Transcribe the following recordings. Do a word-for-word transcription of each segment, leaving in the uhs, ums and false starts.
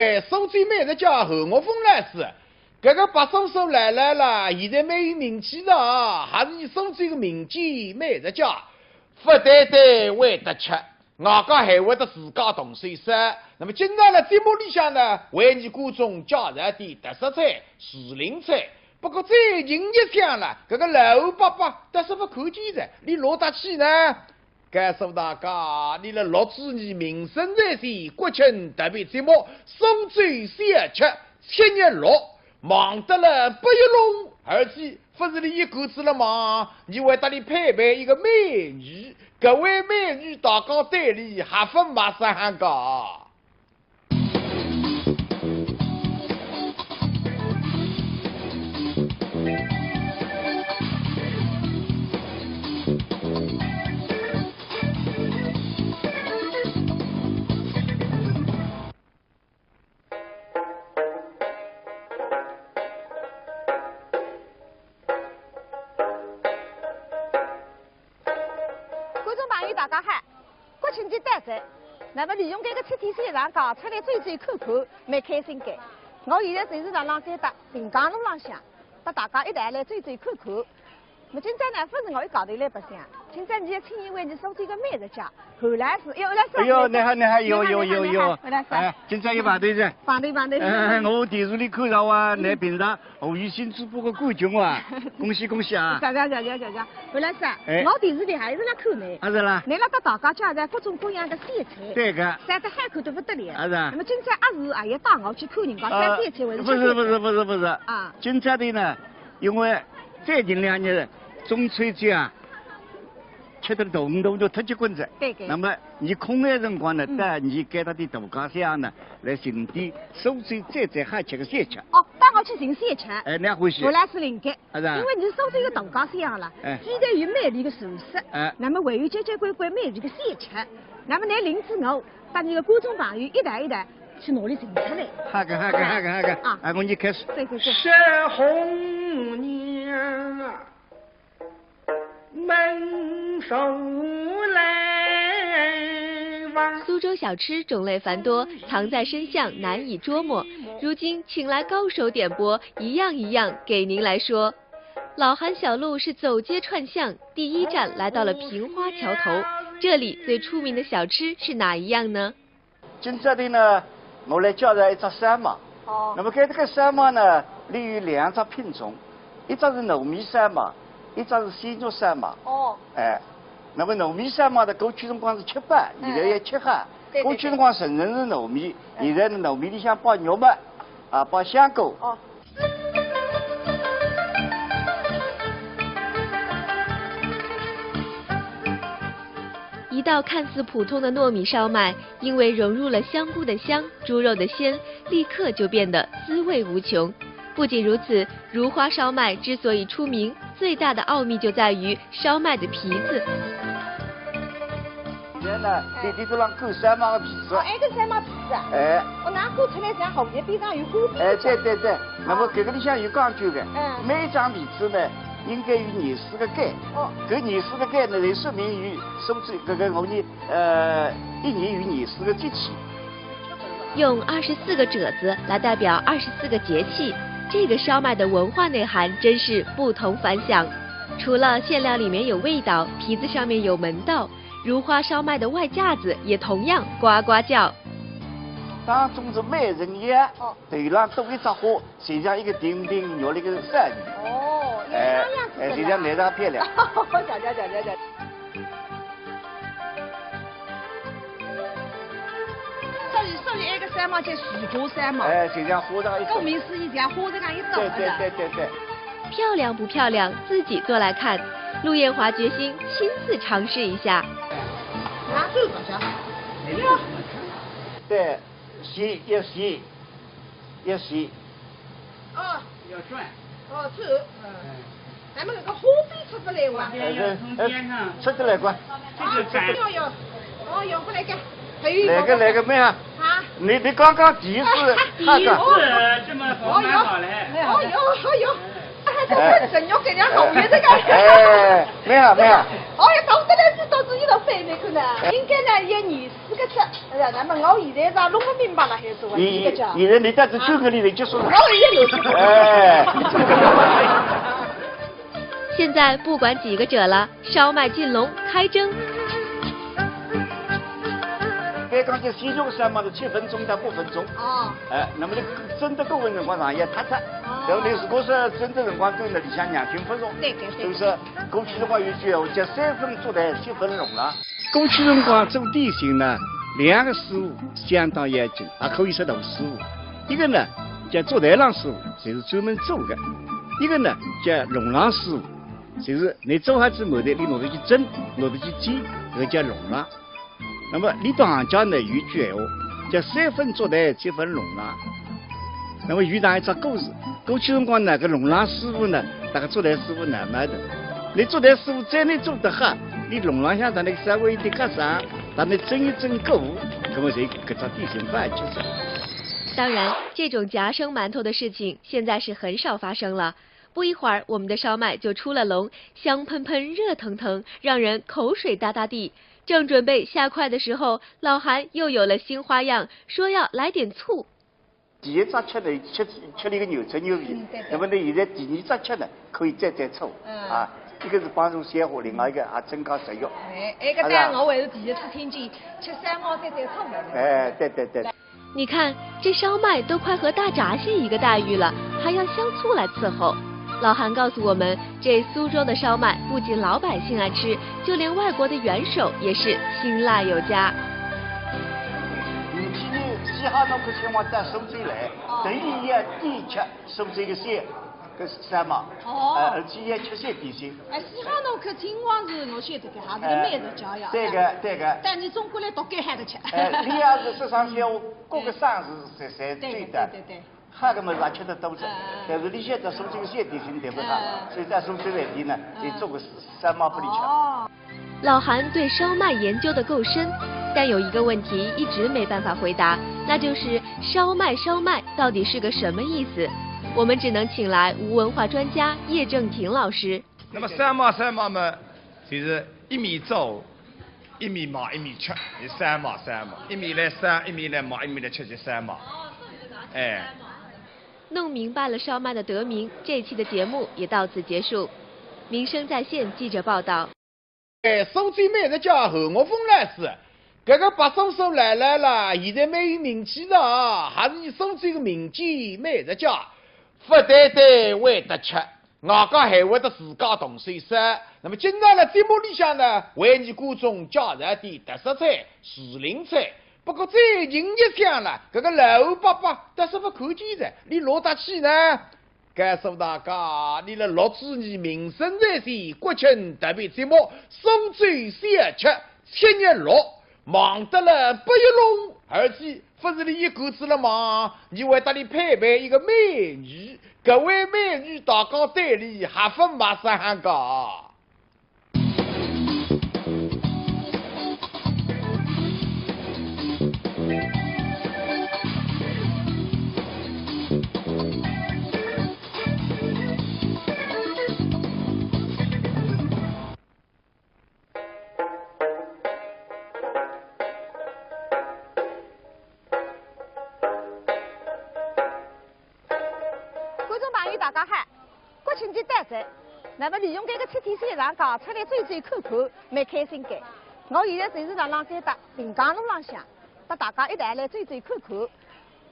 哎，苏州美食家侯岳峰老师，搿个白松松来来了，现在蛮有名气的啊，还是苏州个民间美食家，勿单单会得吃，外加还会得自家动手烧。那么今朝辣节目里向呢，为伲观众介绍点特色菜、时令菜。不过最近一想了，搿个老伯伯倒是勿看见哉，伊落搭去呢？ 告诉大家，伲辣六周年民生在线国庆特别节目，苏州小吃七月六，忙得来拨一弄，而且勿是伲一个子辣忙，伲还搭伲配备一个美女，搿位美女大家对伊还勿陌生个。 观众朋友，大家好！国庆节到哉，那么利用搿个七天小长假出来走走看看，蛮开心个。我现在就是辣辣该搭平江路浪向，搭大家一道来走走看看。那么今朝呢，勿是我一家头来白相，今朝伲要请一位伲苏州个美食家，侯老师。哎，侯老师，哎呦，你好，你好，有，有，有，有。侯老师。哎，今朝有排队哉。排队，排队。哎，我电视里看着啊，嗯。你平常 无锡新主播个冠军哇，恭喜恭喜啊！谢谢谢谢谢谢，侯老师啊，哎。我电视里还是辣看呢。啊，是啦。侬辣搭大家介绍各种各样的小菜，对个。烧得好看得不得了。啊，是啊。那么今朝阿是也要带我去看人家烧小菜，还是吃小菜？呃，不是，不是，不是，不是。啊。今朝的呢，因为最近两日中秋节啊， 吃得大鱼大肉忒结棍哉。对个。那么伲空闲辰光呢，嗯。到伲该搭的大街上呢，来寻点苏州最最好吃的小吃。哦，带我去寻小吃。哎，侬欢喜？我来是灵个。啊，是啊。因为伲苏州个大街上了，哎。非但有美丽的城市，哎。那么还有交交关关美丽的小吃。那么侬领仔我，搭伲个观众朋友一道一道去哪里寻出来？好个，好个，好个，好个。啊。哎，我伲开始。对对对。小红娘啊， 苏州小吃种类繁多，藏在深巷难以捉摸。如今请来高手点拨，一样一样给您来说。老韩小陆是走街串巷，第一站来到了平花桥头，这里最出名的小吃是哪一样呢？ 今朝的呢，我来介绍一只烧卖。哦。那么搿个烧卖呢，伊有两只品种，一只是糯米烧卖，一只是鲜肉烧卖。哦。哎，那么糯米烧卖呢，过去辰光是吃包，哎，现在要吃好。对对对。过去辰光纯纯是糯米，哎。现在呢，糯米里向包肉末，啊，包香菇。哦。 一道看似普通的糯米烧卖，因为融入了香菇的香、猪肉的鲜，立刻就变得滋味无穷。不仅如此，如花烧卖之所以出名，最大的奥秘就在于烧卖的皮子。现在呢，天天都让狗烧卖的皮子。哦，埃个烧卖皮子啊？哎。哦，㑚割出来像荷叶边上有花边。哎，对对对，那么搿个里向有讲究的，嗯。每一张皮子呢，应该有廿四个盖。哦。搿廿四个盖呢，来说明有苏州搿个我们，呃，一年有廿四个节气。用二十四个褶子来代表二十四个节气，这个烧卖的文化内涵真是不同凡响。除了馅料里面有味道，皮子上面有门道， 如花烧卖的外架子也同样呱呱叫。当中是美人腰，哦。头浪多一只花，就像一个亭亭玉立个少女。哦，有这样子的啦。哎，哎，就像那样漂亮。谢谢，谢谢，谢谢。所以，所以埃个烧卖叫如花烧卖。哎，就像花上一朵。顾名思义，像花这样一朵，对，对，是吧？对，对，对。 漂亮不漂亮，自己做来看。陆艳华决心亲自尝试一下。拿手搞啥？哎呀，对，洗，要洗，要洗。哦。要转。哦，转。嗯。咱们那个火杯出不来哇。哎，这，哎，出得来过。这个转。哦哟，哦哟，不来个，还有一个。来个，来个，没啊？啊？你，你刚刚第一次，第一次看看。这么好，哦哟，蛮好嘞。哦哟，哦哟。哎，陈玉搿样好运的感觉。哎，蛮好，蛮好。哦，要到得来是到自己到翻面去呢。应该呢，也二十个只。哎呀，那么我现在是弄不明白了，还是我一个家。现在你到这九个里头结束了。我也有。哎。现在不管几个者了，烧麦进笼开蒸。别讲这西肉烧麦是七分钟到八分钟。哦。哎，那么你蒸的过程辰光上也太长。哦。然后你如果说蒸的辰光短呢，里向良心不足。对，对，对。是不是？过去辰光有句闲话叫三分做台，七分弄堂。过去辰光做点心呢，两个师傅相当要紧，也可以说大师傅。一个呢叫做台浪师傅，就是专门做的；一个呢叫弄堂师傅，就是你做好仔馒头，你拿着去蒸，拿着去煎，搿个叫弄堂。那么俚笃行家呢有句闲话，叫三分做台，七分弄堂。那么有这样一只故事，过去辰光呢，搿弄堂师傅呢，搭搿做台师傅闹矛盾。你做台师傅再能做得好，你弄堂向搭你稍微一点夹生，搭你蒸一蒸过，那么这搿只点心饭就是。当然，这种夹生馒头的事情现在是很少发生了。不一会儿，我们的烧麦就出了笼，香喷喷、热腾腾，让人口水哒哒滴。正准备下筷的时候，老韩又有了新花样，说要来点醋。第一只吃呢，吃，吃了一个牛汁牛皮，嗯，对，对。那么呢，现在第二只吃呢，可以蘸蘸醋，嗯。啊，一个是帮助消化，另外一个还增加食欲。哎，哎，搿是吧？我还是第一次听见吃烧麦蘸蘸醋的。哎，对，对，对。你看，这烧麦都快和大闸蟹一个待遇了，还要香醋来伺候。老韩告诉我们，这苏州的烧麦不仅老百姓爱吃，就连外国的元首也是青睐有加。你今年几号侬可千万到苏州来，哦。等于要点吃苏州个烧，搿是烧麦，哦。呃，而且要吃些点心。哎，西哈侬去亲王是我晓得个，还是个美食家呀。哎，对个，对个。但你中国来多该还得吃。哎，你要是说上去，我过个生日才，才对的，对的。对，对，对。 好个么子也吃得多着，嗯，嗯。但是你晓得苏州小点心对不对？嗯，嗯。所以在苏州外地呢，嗯。也做个事，三毛不离吃。哦。老韩对烧麦研究得够深，但有一个问题一直没办法回答，那就是烧麦，烧麦到底是个什么意思？我们只能请来无文化专家叶正廷老师。那么烧麦，烧麦嘛，就是一面做，一面卖，一面吃，就烧麦，烧麦，一面来烧，一面来卖，一面来吃，就烧麦。哎。弄明白了烧麦的得名，这期的节目也到此结束。民生在线记者报道。哎，苏州美食家韩岳峰老师，搿个白素素老老啦，现在蛮有名气了啊，还是苏州个民间美食家，勿单单会得吃， 外加还会得自家动手烧。那么今朝辣节目里向呢，为伲观众介绍点特色菜、时令菜。不过最近一想了，搿个老伯伯倒是勿看见哉，俚落搭去呢？告诉大家，俚辣六月二十民生在线国庆特别节目《苏州小吃》七月六，忙得了不亦乐乎，而且 勿是俚一个子了忙，伲还搭俚配备一个美女，搿位美女大家对俚还勿陌生个。 观众朋友，大家好！国庆节到哉，那么利用搿个七天小长假出来走走看看，蛮开心个。我现在就是辣辣该搭临江路浪向，搭大家一道来走走看看。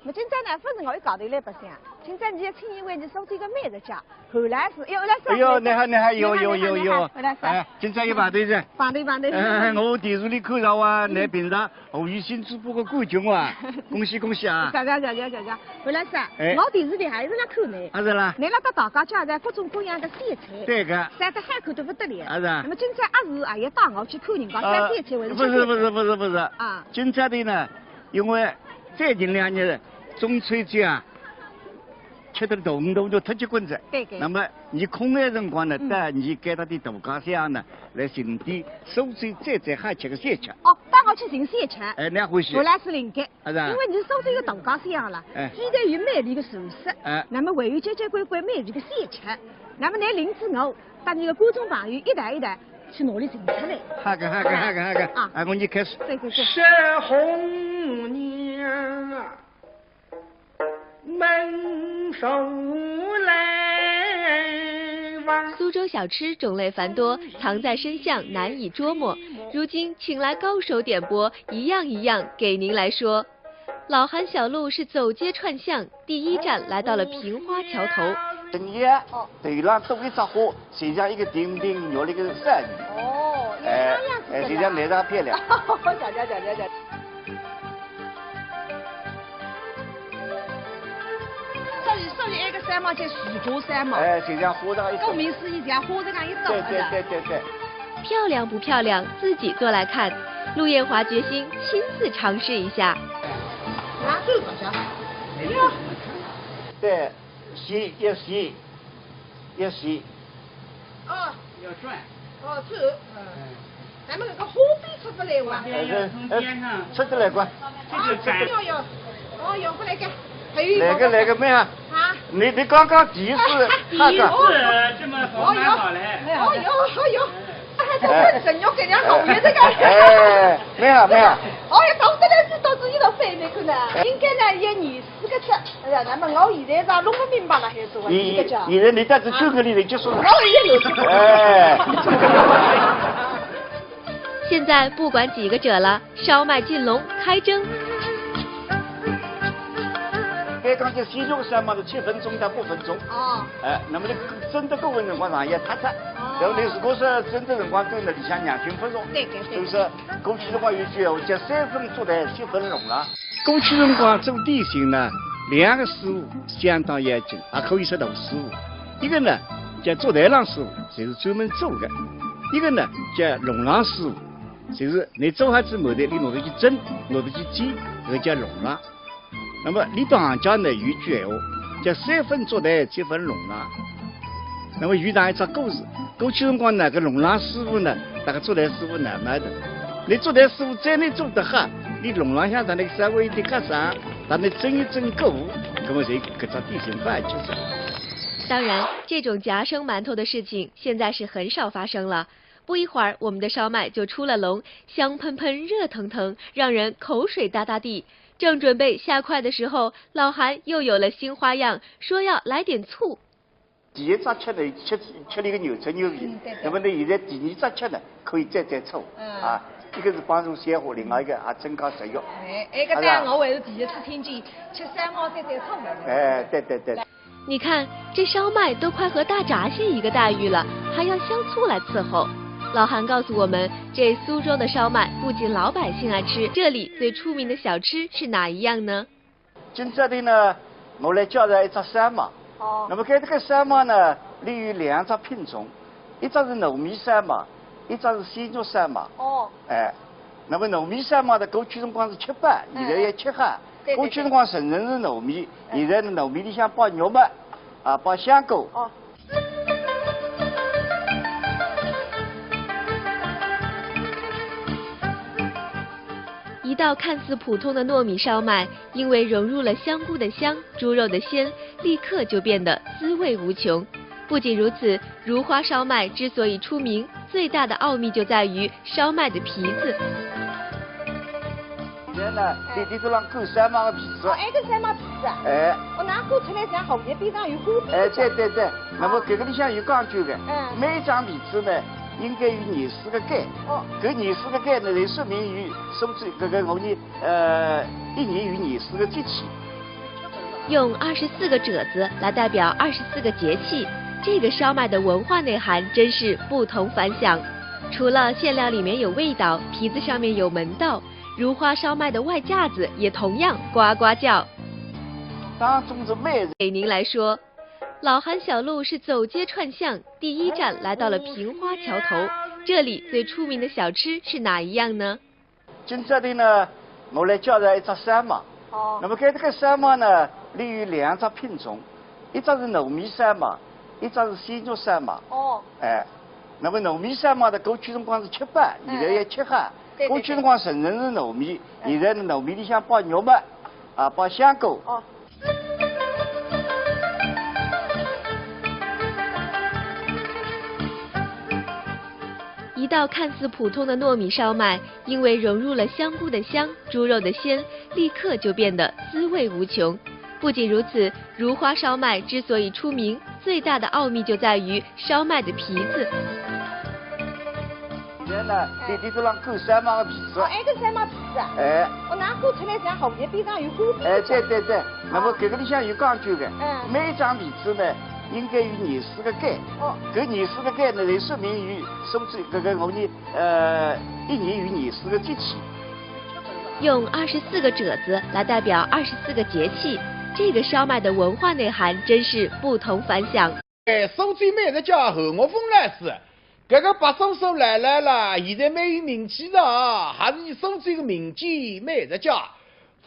那么今朝呢，勿是我一家头来白相，今朝伲要请一位伲苏州个美食家，韩老师。哎哟，韩老师，哎哟，你好，你好，哟，哟，哟，哟，韩老师。哎，今朝有排队哉。排队，排队。哎，我电视里看着啊，嗯。倷评上无锡新主播个冠军哇，恭喜恭喜啊！谢谢，谢谢，谢谢。韩老师啊，哎。我电视里还是辣看倷。啊，是啦。倷辣搭大家介绍各种各样个小菜。对个。烧得好看得不得了。啊，是啊。那么今朝阿是啊，也带我去看人家烧小菜，还是吃小菜？啊，不是，不是，不是，不是。啊。今朝的呢， 因为最近两日中秋节啊，吃得大鱼大肉忒结棍哉。对，对。那么伲空闲辰光呢，嗯。到伲该搭点大街小巷呢，来寻点苏州最最好吃个小吃。哦，带我去寻小吃。哎，倷欢喜？韩老师灵个。啊，是啊。因为伲苏州个大街小巷啦，哎。非但有美丽个城市，哎。那么还有交交关关美丽个小吃。那么拿林子我带你个观众朋友一道一道去哪里寻出来？好个，好个，好个，好个。啊啊，我们开始。对对对。小红娘啊，门头来望。苏州小吃种类繁多，藏在深巷难以捉摸。如今请来高手点拨，一样一样给您来说。老韩小陆是走街串巷，第一站来到了平花桥头。人家头浪多一只花，就像一个亭亭玉立个少女。哦，哎哎，就像来得漂亮。讲讲讲讲讲。所以所以埃个山嘛叫自家山嘛，哎，就像花上一朵。顾名思义叫花这样一朵对对是吧对对对。漂亮不漂亮，自己做来看。陆艳华决心亲自尝试一下。啊，这个好像，哎呀，对，洗要洗，要洗。哦要转，哦这，嗯，咱们那个花边出不来哇。哎，这哎，出得来个。这个展有有，哦有过来个，还有来个来个，妹啊，啊，你你刚刚第一次第一看看。次这么好蛮好嘞。哦有哦有，还在看人肉给人家好吃这个。哎，妹啊妹啊，哦哟，到这来是到自己都背那个呢，应该呢也二十个吃。哎呀，那么我现在是弄不明白了，还是我你这个叫。你的你带着九个里头结束了。我也有这个。哎。现在不管几个褶了，烧麦进笼开蒸。刚刚就先用三毛的七分钟到八分钟。哦，哎，那么你蒸的过程辰光上也太长，然后你如果是蒸的辰光对那里向两千分钟，对对对是不是？过去辰光有句闲话叫三分做台，七分弄堂。过去辰光做点心呢，两个师傅相当要紧，也可以说大师傅。一个呢叫做台浪师傅，就是专门做的；一个呢叫弄堂师傅，就是你做好之后呢，你拿得去蒸，拿得去煎，这个叫弄堂。那么俚笃行家呢有句闲话，叫三分做台，七分弄堂。那么有这样一只故事，过去辰光呢，搿弄堂师傅呢，搭搿做台师傅闹矛盾。你做台师傅再能做得好，你弄堂向搭你稍微一点夹上，搭你蒸一蒸过，那么这搿只点心饭就是。当然，这种夹生馒头的事情现在是很少发生了。不一会儿，我们的烧麦就出了笼，香喷喷、热腾腾，让人口水哒哒滴。正准备下筷的时候，老韩又有了新花样，说要来点醋。第一只吃呢，吃吃了一个牛汁牛皮，嗯对对那么呢，现在第二只吃呢，可以蘸蘸醋，嗯啊，一个是帮助消化，另外一个还增加食欲。哎，哎，搿单我还是第一次听见吃三毛蘸蘸醋的。哎，对对对。你看，这烧麦都快和大闸蟹一个待遇了，还要香醋来伺候。老韩告诉我们，这苏州的烧麦不仅老百姓爱吃，这里最出名的小吃是哪一样呢？今朝头呢，我来介绍一只烧麦。哦那么搿个烧麦呢，俚有两只品种，一只是糯米烧麦，一只是鲜肉烧麦。哦，哎，那么糯米烧麦呢，过去辰光是吃包，现在要吃好。对对对过去辰光纯纯是糯米，现在呢糯米里向包肉末，啊，包香菇。哦。一道看似普通的糯米烧麦，因为融入了香菇的香、猪肉的鲜，立刻就变得滋味无穷。不仅如此，如花烧麦之所以出名，最大的奥秘就在于烧麦的皮子。现在呢，你你都让够三毛个皮子哦，。埃个三毛皮子啊，哎，我拿过出来像好像边上有花皮。哎，对对对，那么搿个里向有讲究的，嗯每张皮子呢，应该有廿四个盖。哦，搿廿四个盖呢，来说明有苏州搿个我们呃一年有廿四个节气。用二十四个褶子来代表二十四个节气，这个烧麦的文化内涵真是不同凡响。除了馅料里面有味道，皮子上面有门道，如花烧麦的外架子也同样呱呱叫。当中是妹子。对您来说，老韩小陆是走街串巷，第一站来到了平花桥头。这里最出名的小吃是哪一样呢？今朝头呢，我来介绍一只烧麦。哦那么搿个烧麦呢，俚有两只品种，一只是糯米烧麦，一只是鲜肉烧麦。哦，哎，那么糯米烧麦呢，过去辰光是吃包，现在要吃好。对对对过去辰光纯纯是糯米，现在呢糯米里向包肉末，啊，包香菇。哦。道看似普通的糯米烧麦，因为融入了香菇的香、猪肉的鲜，立刻就变得滋味无穷。不仅如此，如花烧麦之所以出名，最大的奥秘就在于烧麦的皮子。现在呢，天天都让狗烧麦的皮子哦，。埃个烧麦皮子啊，哎，我拿过出来像荷叶边上有花皮。哎，对对对，那么搿个里向有讲究的，嗯每一张皮子呢，应该有廿四个盖。哦，搿廿四个盖呢，来说明有苏州搿个我们呃一年有廿四个节气。用二十四个褶子来代表二十四个节气，这个烧麦的文化内涵真是不同凡响。哎，苏州美食家侯岳峰老师，搿个白松松来来啦，现在蛮有名气的啊，还是苏州个民间美食家，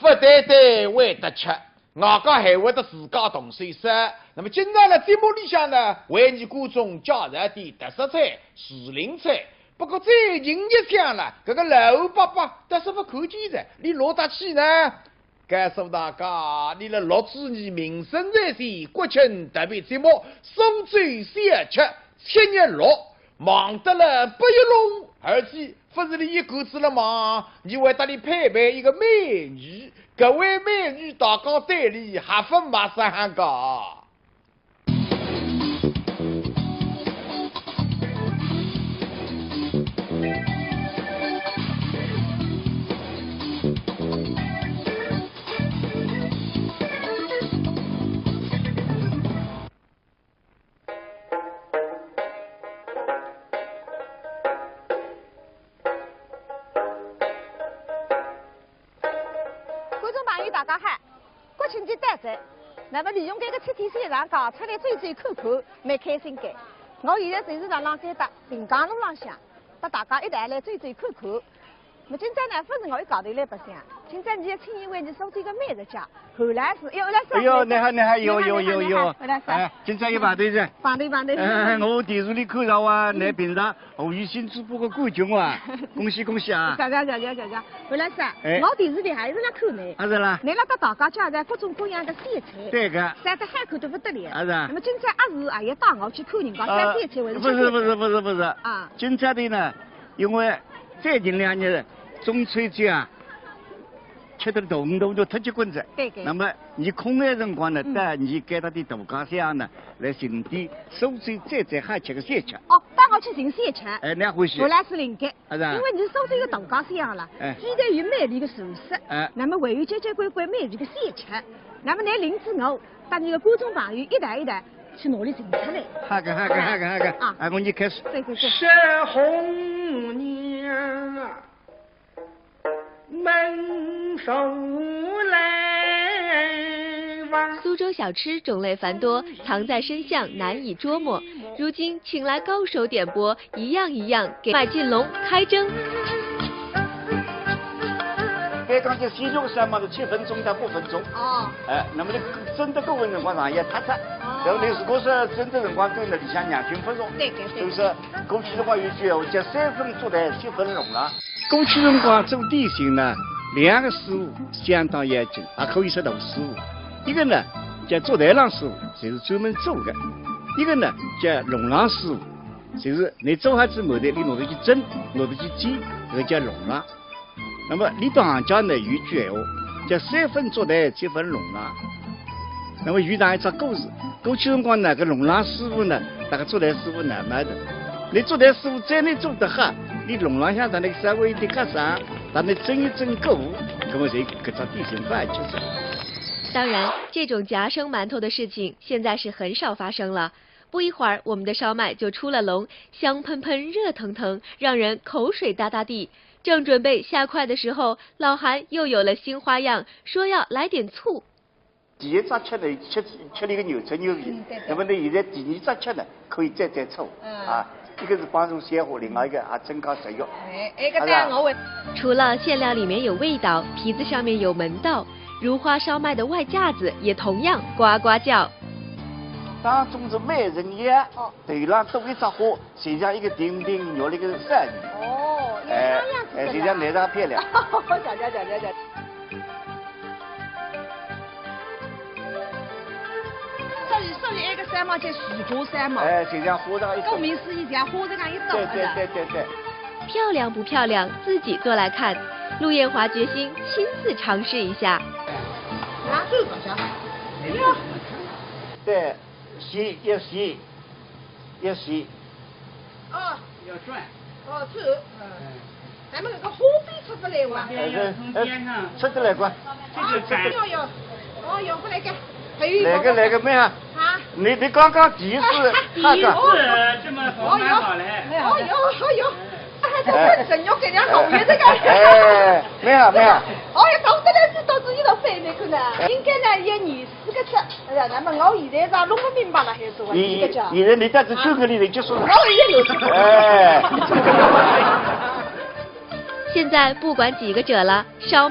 勿单单会得吃，外加还会得自家动手烧。那么今朝辣节目里向呢，为伲观众介绍点特色菜、时令菜。不过最近一想了，搿个老伯伯倒是勿看见哉，伊落搭去呢？ 告诉大家，伊辣六仔年名声在先，国庆特别节目《苏州小吃七月六》，忙得了不亦乐乎，而且勿是伊一个子辣忙，伊还搭伊配备一个美女，搿位美女大家对伊还勿陌生个。 观众朋友大家好，国庆节到哉，那么利用搿个七天小长假出来走走看看，蛮开心个。我现在就是辣辣该搭临江路浪向，搭大家一道来走走看看。那今朝呢，勿是我一家头来白相，今朝伲要请一位伲苏州个美食家，侯老师，哎，侯老师，哎呦，你好，你好，你好有有有有你好你好，侯老师，哎，今朝有排队噻。排队排队。哎，我电视里看着啊，你平常 吴宇森主播个冠军啊，恭喜恭喜啊！谢谢谢谢谢谢，侯老师啊，哎我电视里还是辣看呢。啊是啦，侬辣搭大家介绍各种各样的小菜，对个，晒得海口得不得了。啊是啊那么今朝阿是啊也带我去看人家晒呃，小菜，还是不是不是不是不是，啊，今朝的呢，因为最近两日中秋节啊，吃得大鱼大肉忒结棍哉。对对那么你空闲辰光呢，嗯到你该搭的大街小巷呢，来寻点苏州最最好吃的小吃。哦，带我去寻小吃。哎，那欢喜侯。老师灵个，啊是啊因为侬是苏州个大街小巷了，哎非但有美丽的城市，哎那么还有交交关关美丽的小吃。那么侬领着我，搭侬个观众朋友一道一道去哪里寻出来？好个好个好个好个，啊哎，我们开始。对对对。是红娘门首来望。苏州小吃种类繁多，藏在深巷难以捉摸。如今请来高手点拨，一样一样给麦浚龙开蒸。别讲这西肉烧嘛是七分钟到八分钟，哦，哎，那么你蒸得过分辰光上也塌脱。然后你如果说蒸的辰光对那里向两斤分钟，对对对就是过去的话有句闲话叫三分做台，七分弄堂。过去辰光做点心呢，两个师傅相当要紧，也可以说大师傅。一个呢叫做台郎师傅，就是专门做的；一个呢叫弄堂师傅，就是你做好仔馒头，你拿得去蒸，拿得去煎，搿个叫弄堂。那么俚笃行家呢有句闲话，叫三分做台，七分弄堂。那么有这样一只故事，过去辰光呢，搿弄堂师傅呢，搭个做台师傅闹矛盾。你做台师傅再能做得好，你弄堂向搭侬稍微一点夹生，搭侬蒸一蒸过，那么就搿只点心勿好吃哉。当然，这种夹生馒头的事情现在是很少发生了。不一会儿，我们的烧麦就出了笼，香喷喷、热腾腾，让人口水哒哒滴。正准备下筷的时候，老韩又有了新花样，说要来点醋。第一只吃呢，吃吃了一个牛汁牛皮嗯对对，那么呢，现在第二只吃呢，可以蘸蘸醋嗯啊。一个是帮助消化，另外一个还增加食欲。哎，哎，搿好啦当我会。除了馅料里面有味道，皮子上面有门道，如花烧麦的外架子也同样呱呱叫。当中是美人鱼，哦头浪多一只花，就像一个亭亭玉立的少女。哦，有哎这样子的哎，就像啦。那张漂亮。讲讲讲讲讲。所以所以埃个烧麦叫如花烧麦，哎，就像花上一朵。顾名思义像花这样一朵，对对是吧对对对。漂亮不漂亮自己做来看。陆艳华决心亲自尝试一下。拿走吧，行。哎呀，对，洗要洗，要洗。哦，要转。哦，走。嗯，咱们那个火杯出不来哇。边要从边上，吃得来个。这个展。要要，哦，要不来个，还有一来个来个，妹啊，啊。你你刚刚第一次第一次看看，这么饱满好嘞。哦哟，哦哟，哎，这个人肉给人家好吃的感觉。哎，妹啊妹啊，哦哟，到这来是到自己到背那个呢，应该呢也二十个吃。哎呀，那么我现在是弄不明白了，还是我你这个叫。现在你带着九个里头结束了。我也有吃。哎。现在不管几个褶了，烧